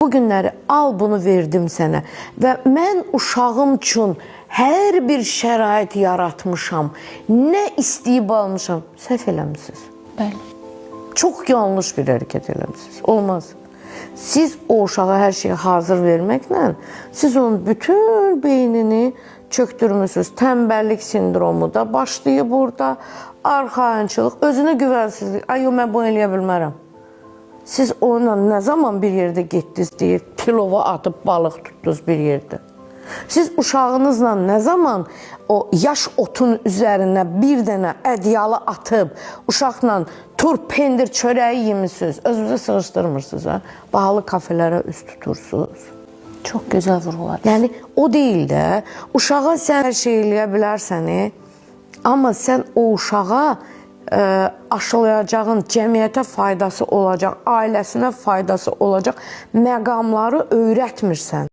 Bu günləri al bunu verdim sənə və mən uşağım üçün hər bir şərait yaratmışam. Nə istəyib almışam. Səhv eləmisiniz. Bəli. Çox yanlış bir hərəkət eləmisiniz. Olmaz. Siz o uşağa hər şeyi hazır verməklə siz onun bütün beynini çökdürmüsünüz. Tənbəllik sindromu da başlayır burada. Arxayınçılıq, özünə güvənsizlik. Ay yox, mən bunu eləyə bilmərəm. Siz onunla nə zaman bir yerdə getdiniz deyir, tilova atıb balıq tutdunuz bir yerdə. Siz uşağınızla nə zaman o yaş otun üzərinə bir dənə ədyalı atıb uşaqla turp pendir çörəyi yemisiniz, özünüzə sığışdırmırsınız ha? Bahalı kafelərə üz tutursunuz. Çox gözəl vurğuladınız. Yəni o deyil də, uşağa sən hər şey eləyə bilərsən, amma sən o uşağa aşılayacağın, cəmiyyətə faydası olacaq, ailəsinə faydası olacaq məqamları öyrətmirsən.